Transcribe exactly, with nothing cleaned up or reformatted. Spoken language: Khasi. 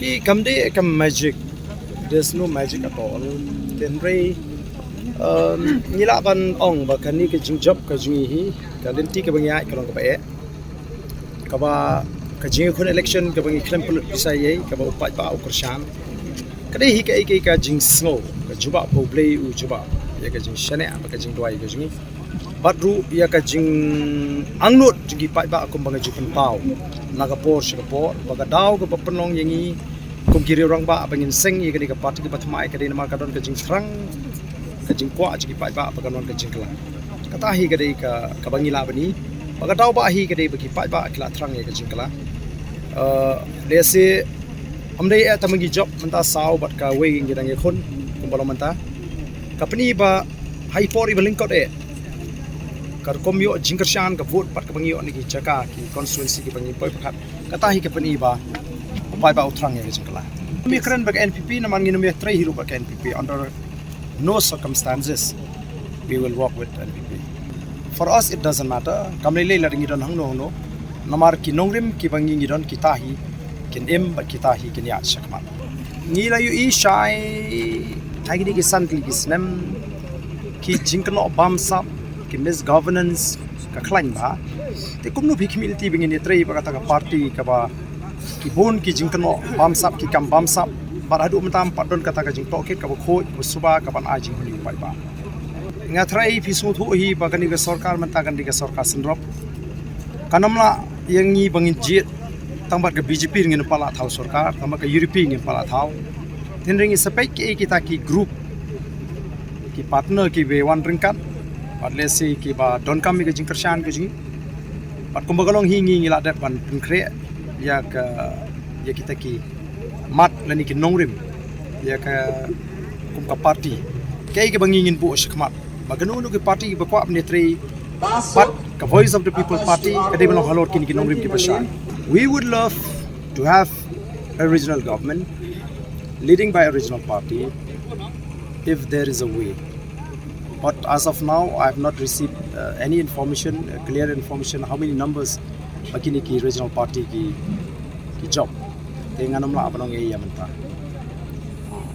Kam dei kam magic. There's no magic at all. Te hynrei, um, ngi lah ban ong ba kane ka jingjop ka jong ngi hi, ka lynti kaba ngi ai ka long kaba eh. Kaba ka jingïakhun election kaba ngi khlem pynlut pisa ïa i, kaba u paidbah u kyrshan. Ka dei hi kaei kaei ka jingsngew ka jubab ba U Blei u jubab ïa ka jingshaniah bad ka jingduwai ka jong ngi. Bad ruh ïa ka jingangnud jong ki paidbah kumba nga ju pynpaw na ka por sha ka por, ba ka daw kaba pynlong ïa ngi kum ki riew rangbah ba ngin seng ïa kane ka party kaba thymmai ka dei namar ka don ka jingthrang, ka jingkwah jong ki paidbah ba kan wan ka jingkylla. Kata hi ka dei ka, kaba ngi lah ban i. Ba ka daw ba hi ka dei ba ki paidbah ki la thrang ïa ka jingkylla. Eh, lehse ym dei eh tang ba ngi jop mynta saw bad kawei ngi dang ïakhun kumba long mynta. Ka pyni ba ha i por iba lyngkot eh, ka rukom ïoh jingkyrshan ka vote pat kaba ngi ïoh na ki jaka, ki constituency kiba ngi poi pyrkhat. Kata hi ka pyni ba u paidbah u thrang ïa ka jingkylla. Ngim ïakren bad ka N P P namar ngin ym ïatrei hi ruh bad ka N P P. Under no circumstances we will work with N P P. For us it doesn't matter. Kam lei lei lada ngi don hangno hangno. Namar ki nongrim kiba ngi ngi don kita hi kin im bad kita hi kin ïaid shakhmat. Ngi la ïohi shai ha kine ki san tylli ki snem ki jingkynnoh bamsap, ki misgovernance ka khlaiñ bha. Te kumno phi khmih lynti ba ngin ïatrei bad kata ka party kaba ki bun ki jingkynnoh bamsap, ki kam bamsap, bad haduh mynta ym pat don kata ka jingtohkit kaba khuid kaba suba kaban ai jinghun ïa u paidbah. Nga tharai phi sngewthuh hi ba kane ka sorkar mynta kan dei ka sorkar synrop. Kan ym lah ïa ngi ba ngin jied tang bad ka B J P ngin ym pat lah thaw sorkar, tang bad ka U D P ngin ym pat lah thaw. Te hynrei ngi sa peit kiei kita ki group, ki partner kiba wan ryngkat bad lehse kiba donkam ïa ka jingkyrshan ka jong ngi. Bad kumba ka long hi ngi ngi la dep ban pynkhreh ïa ka, ïa kita ki mat lane ki nongrim ïa ka kum ka party. Kaei kaba ngi ngin buh shakhmat ba kano kano ki party ba kwah ban ïatrei bad ka Voice of the People Party ka dei ban long halor kine ki nongrim kiba shai. We would love to have a regional government leading by a regional party if there is a way. But as of now, I have not received, uh, any information, uh, clear information, how many numbers ba kine ki regional party ki, ki jop. Te ngan ym lah ban ong ei ïa mynta.